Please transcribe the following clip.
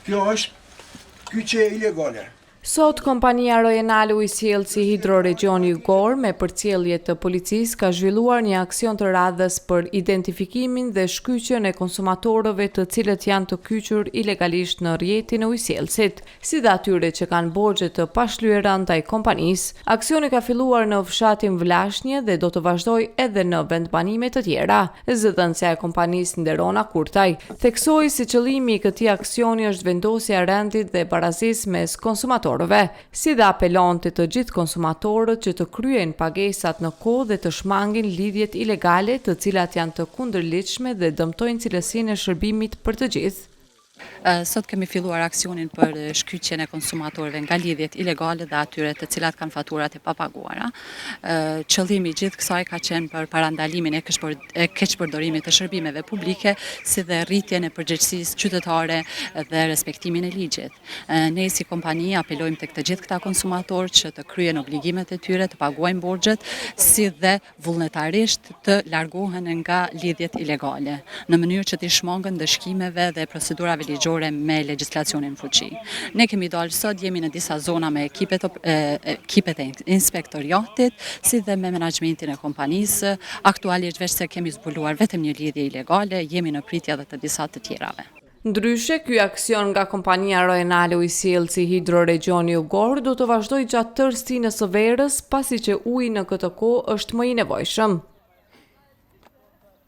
Kjo është kyçje ilegale. Sot kompania rajonale Ujësjellësi Hidroregjioni Jugor me përcjellje të policisë ka zhvilluar një aksion të radhës për identifikimin dhe shkyçjen e konsumatorëve të cilët janë të kyçur ilegalisht në rrjetin e ujësjellësit, si dhe atyre që kanë borxhe të pashlyera ndaj kompanisë. Aksioni ka filluar në fshatin Vlashnje dhe do të vazhdojë edhe në vendbanime të tjera. Zëdhënësja e kompanisë Nderona Kurtaj, theksoi se qëllimi i këtij aksioni është vendosja e rendit dhe barazisë mes konsumatorëve, si dhe apelon te të gjithë konsumatorët që të kryejnë pagesat në kohë dhe të shmangin lidhjet ilegale të cilat janë të kundërligjshme dhe dëmtojnë cilësinë e shërbimit për të gjithë. Sot kemi filluar aksionin për shkyçjen e konsumatorëve nga lidhjet ilegale dhe atyre të cilat kanë faturat e papaguara. Qëllimi i gjithë kësaj ka qenë për parandalimin e keqpërdorimit të shërbimeve publike, si dhe rritjen e përgjegjësisë qytetare dhe respektimin e ligjit. Ne si kompani apelojmë tek të gjithë këta konsumatorë që të kryejnë obligimet e tyre, të paguajnë borxhet, si dhe vullnetarisht të largohen nga lidhjet ilegale, në mënyrë që t'i shmangen ndëshkimeve dhe procedurave ligjore me legjislacionin në fuqi. Ne kemi dalë sot, jemi në disa zona me ekipet, ekipet e inspektoriatit, si dhe me menaxhmentin e kompanisë. Aktualisht veçse kemi zbuluar vetëm një lidhje ilegale, jemi në pritje edhe të disa të tjerave. Ndryshe, ky aksion nga kompania rajonale Ujësjellësi Hidroregjioni Jugor do të vazhdojë gjatë tërë stinës së verës, pasi që uji në këtë kohë është më i nevojshëm.